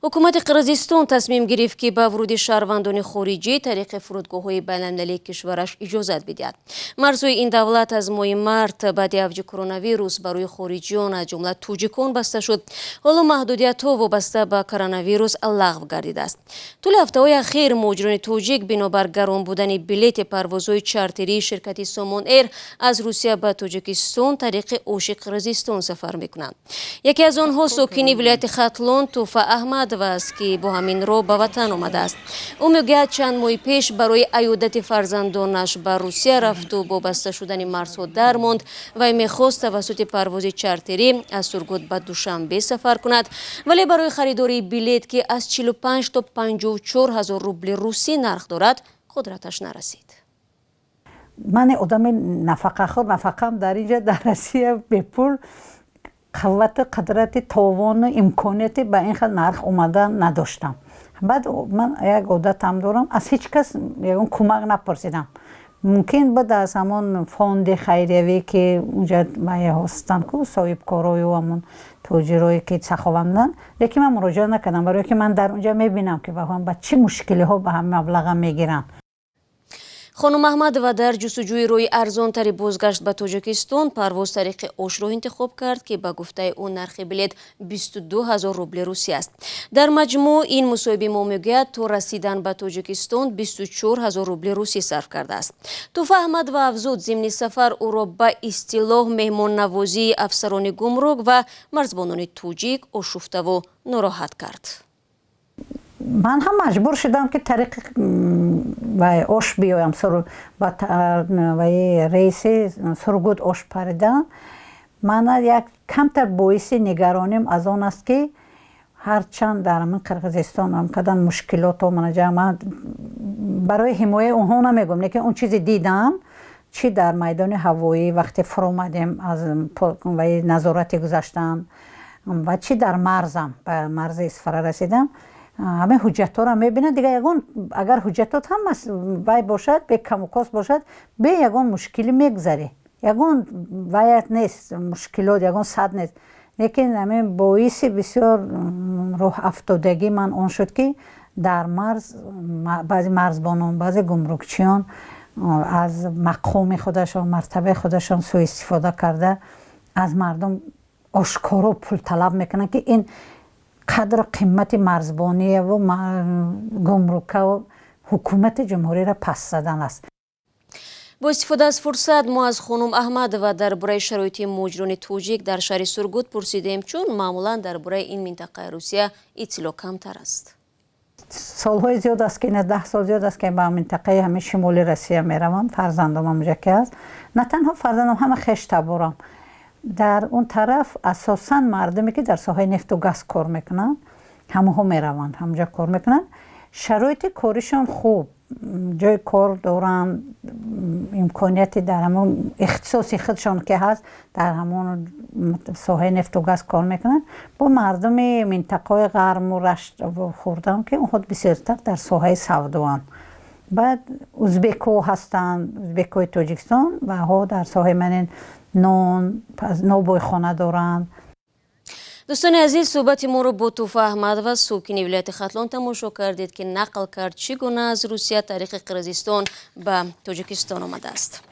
Ҳукумати Қирғизистон тасмим гирифт, ки ба вуруди шаҳрвандони хориҷӣ тариқи фурудгоҳҳои байналмилалии кишвараш иҷозат бидиҳад. Марзҳои ин давлат аз моҳи март баъди авҷи коронавирус барои хориҷиён, аз ҷумла тоҷикон, баста шуд. Ҳоло маҳдудиятҳо вобаста ба коронавирус лағв гардидааст. Тӯли ҳафтаҳои ахир муҳоҷирони тоҷик бинобар гарон будани билети парвозҳои чартерии ширкати Сомон Эйр аз Русия ба Тоҷикистон тариқи Оши Қирғизистон сафар мекунанд. Яке аз онҳо сокини вилояти Хатлон Туфа Аҳмадова аст, ки бо ҳамин роҳ ба ватан омадааст. Ӯ мегӯяд, чанд моҳи пеш барои аёдати фарзандонаш ба Русия рафту бо баста шудани марзҳо дармонд. Вай мехост тавассути парвози чартерӣ аз Сургут ба Душанбе сафар кунад, вале барои харидории билет, ки аз 45 то 54 ҳазор рубли русӣ нарх дорад, қудраташ нарасид. Ман одами нафақахӯр, нафақаам дар инҷа, дар Россия, бепул қуввату қудрати товону имконияти ба ин хел нарх омада надоштам. Баъд ман як одатам дорам, аз ҳеҷ кас ягон кӯмак напурсидам. Мумкин буд аз ҳамон фонди хайриявӣ, ки унҷа ҳастанд ку, соҳибкорою ҳамон тоҷирое, ки сахованданд, лекин ман муроҷиат накардам, барое ки ман дар унҷа мебинам, ки ба чӣ мушкилиҳо ба ҳамин маблаға мегиранд. Хонум Аҳмадова дар ҷустуҷӯи роҳи арзонтари бозгашт ба Тоҷикистон парвоз тариқи Ошро интихоб кард, ки ба гуфтаи ӯ нархи билет 22 ҳазор рубли русӣ аст. Дар маҷмӯъ, ин мусоҳиби мо мегӯяд, то расидан ба Тоҷикистон 24 ҳазор рубли русӣ сарф кардааст. Туфа Аҳмадова афзуд, зимни сафар ӯро ба истилоҳ меҳмоннавозии афсарони гумрук ва марзбонони тоҷик ошуфтаву нороҳат кард. Ман ҳам маҷбур шудам, ки тариқи Ош биёям. Ваи рейси Сургут Ош паридам. Мана як камтар боиси нигароним аз он аст, ки ҳарчанд дар ҳамин Қирғизистон ҳамқадар мушкилото, ман барои ҳимояи онҳо намегӯям, лекин он чизе дидам, чӣ дар майдони ҳавоӣ, вақте фуромадем, аз ваи назорате гузаштан, ва чӣ дар марзам, ба марзи Исфара расидам, ҳамин ҳуҷҷатҳоро мебинанд. Дигар ягон, агар ҳуҷҷатот ҳама вай бошад, бе камукос бошад, бе ягон мушкилӣ мегузарӣ, ягон ваят нест, мушкилот, ягон сад нест. Лекин ҳамин боиси бисёр рӯҳафтодагӣ ман он шуд, ки дар марз баъзе марзбонон, баъзе гумрукчиён аз мақоми худашон, мартабаи худашон сӯистифода карда, аз мардум ошкоро пул талаб мекунанд, ки ин қадру қимати марзбонияву гумрукаву ҳукумати ҷумҳуриро паст задан аст. Бо истифода аз фурсат мо аз хонум Аҳмадова дар бораи шароити муҳоҷирони тоҷик дар шаҳри Сургут пурсидем, чун маъмулан дар бораи ин минтақаи Русия иттилоъ камтар аст. Солҳои зиёд аст, ки 10 сол зиёд аст, ки ба минтақаи ҳамин шимоли Россия меравам. Фарзандом ҳамҷа ки ҳаст, на танҳо фарзандом, ҳама хештаборам дар он тараф. Асосан мардуме, ки дар соҳаи нефту газ кор мекунанд, ҳамаҳо мераванд, ҳамҷа кор мекунанд. Шароити коришон хуб, ҷои кор доранд, имконияти дар ҳамон ихтисоси худшон ки ҳаст, дар ҳамон соҳаи нефту газ кор мекунанд. Бо мардуми минтақаҳои Ғарму Рашт хӯрдам, ки онҳо бисёртар дар соҳаи савдоанд. Баъд узбекҳо ҳастанд, узбекҳои Тоҷикистон, ваҳо дар соҳаи манин нон, нобойхона доранд. Дӯстони азиз, суҳбати моро бо Туфа Аҳмадова, сокини вилояти Хатлон, тамошо кардед, ки нақл кард, чӣ гуна аз Русия тариқи Қирғизистон ба Тоҷикистон омадааст.